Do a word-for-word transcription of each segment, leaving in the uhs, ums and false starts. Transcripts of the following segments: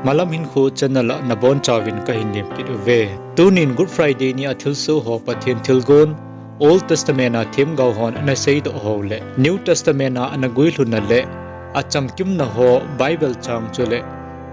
Malam Hinkho channel a nabonchauvin kahin lemkit uve. Tunin Good Friday ni a thilsoh ho Pathen thilgon, Old Testament a themgao hon ana seidoh ho le New Testament a ana guilhunna le achamkimna ho Bible chang chule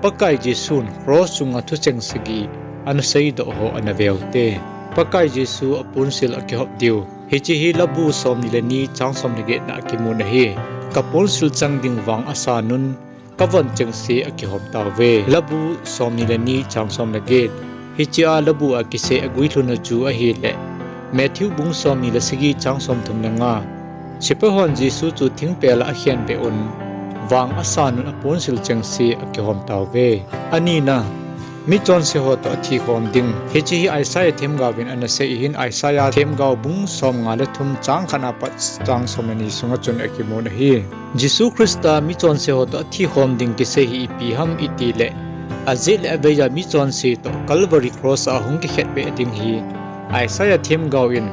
Pakai Jesun cross chunga thucheng sagi ana seidoh ho ana veute. Pakai Jesu aponsil akihop diu. Hiche hi Labu somni le ni chang som le getna akimun ahi. Kaponsil chang ding vang asanun, kavon chengse akihom tauve. Labu somni le ni chang som le get. Hichea Labu a kisei aguilhunna chu ahile Matthew bung somni le sagi chang somthum le nga. Sepai hon Jesu chu thingpel a akhenbeh un, vang asanun aponsil chengse akihom tauve. Anina, michonse ho toh athikhom ding. Hiche hi Isaiah themgaovin ana sei ahin, Isaiah themgao bung somnga le thum chang khatna pat chang som le ni sunga chun akimun ahi. Jesu Christa michonse ho toh athikhom ding kisei hi ipi ham itile, ajet le aveiya michonse toh Calvary cross a hung kikhetbeh ding hi Isaiah themgaovin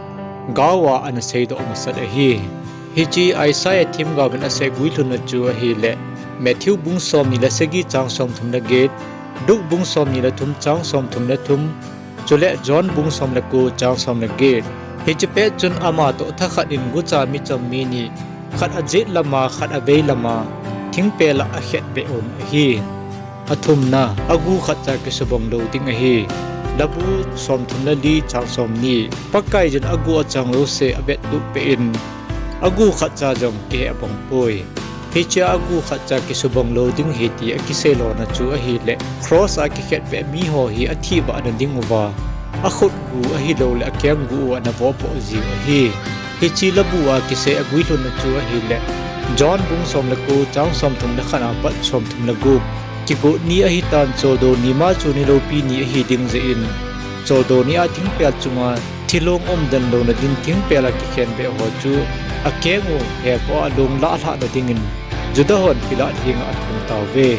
gaova ana seidoh masat ahi. Hiche Isaiah themgaovin asei guilhunna chu ahile Matthew bung somni le sagi chang somthum le get, Luke bung somni le thum chang somthum le thum, chule John bung som le ko chang som le get. Hiche pet chun ama toh thakhat in gucha michom mi ni, khat ajet lama, khat avei lama, thingpel a akhetbeh un ahi. Athumna, agu khatcha kisubong lou ding ahi. Labu somthum le li chang somni. Pakaiyin agu achang jouse avettup peh in, agu khatcha jong kiheh abong poi. Hichea agu khatcha kisubong lou ding ahi ti akisei lona chu ahile, cross a kikhetbeh miho hi athivahna dinguva, akhut gu ahiloule akeng gu u ana vohpoh jiu ahi. Hiche Labu a kisei aguilhunna chu ahile, John bung som le ko chang somthum le khatna pat somthum le gup. Kigot ni ahitan, choldo ni ma chu niloupi ni ahi ding jeh in, choldo ni a thingpel chunga thilong umden louna din thingpel a kikhenbeh ho chu akeng u hepoh a long lahlhahna dingin Juda hon Pilat henga athum tauve.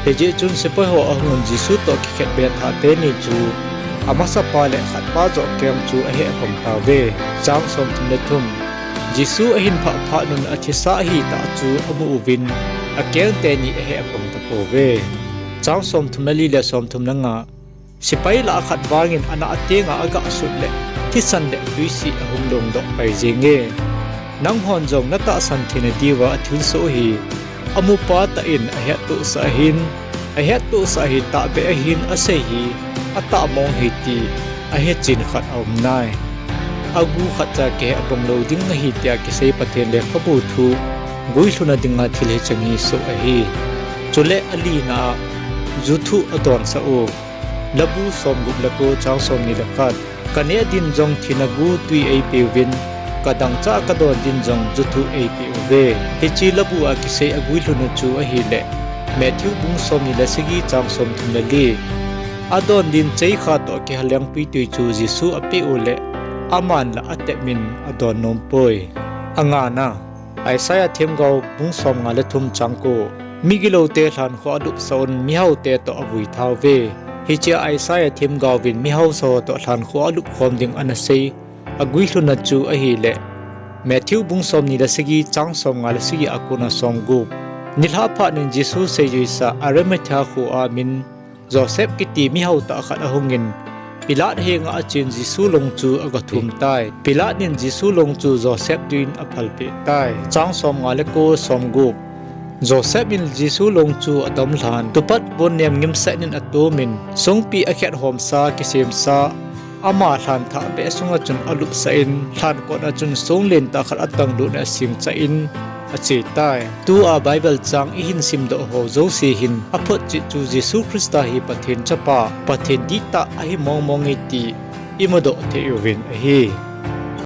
Hijeh chun sepai ho ahungun Jesu toh kikhetbeh thah teni chu amasapa le khatpa joh keng chu aheh abong tauve. Chang somthum le thum. Jesu ahin phah phatnun athisa ahitah chu amu uvin, akeng teni aheh abong tapouve. Chang somthum le li le somthum le nga. Sepai lah a khat vangin anah tenga agah sut le thisan le twise ahung longdoh pai jenge. Nanghon jong natahsan theina diuva athilsoh hi amupa tah in ahettohsah ahin, ahettohsah hi tahbeh ahin asei hi atah mong ahi ti ahechen khat aum nai. Agu khatcha kiheh abong lou ding ahi tia kisei Pathen lekhabu thu guilhunna dinga thil hichan hi soh ahi. Chule alina a juthu adonsah u. Labu somgup le ko chang somni le khat. Kaneh din jong thina gu twi eipeuvin, kadangchah kadon din jong juthu eipeh uve. Hiche Labu a kisei aguilhunna chu ahile, Matthew bung somni le sagi chang somthum le li. Adon din cheikha toh kihalengpi twi chu Jesu apeh u le, aman la atep in adon nompoi. Angana, Isaiah themgao bung somnga le thum chang ko. Migiloute lhankhuh a alupsah un, mihaote toh avui thauve. Hichea Isaiah themgaovin mihaosa ho toh lhankhuh a alupkhom ding ana sei aguilhunna chu ahile, Matthew bung somni le sagi chang somnga le sagi a kona somgup. Nilhah phatnin Jesu seijuisa Arimathea kho a min Joseph kiti mihao tah khat ahungin, Pilat henga achen Jesu long chu agathum tai. Pilat in Jesu long chu Joseph tui in aphalpeh tai. Chang somnga le ko, somgup. Joseph in Jesu long chu adomlhan, tupat bonnem ngimset in atomin, songpi akhet homsa kisemsa, ama lhan thahbeh sunga chun alupsah in, lhan kotna chun songlen tah khat atanglut in asingchah in achetai. Tua Bible chang ihin simdoh ho jouse hin aphotchet chu Jesu Christa hi Pathen Chapa, Pathen dihtah ahi mongmong e ti imudoh thei uvin ahi.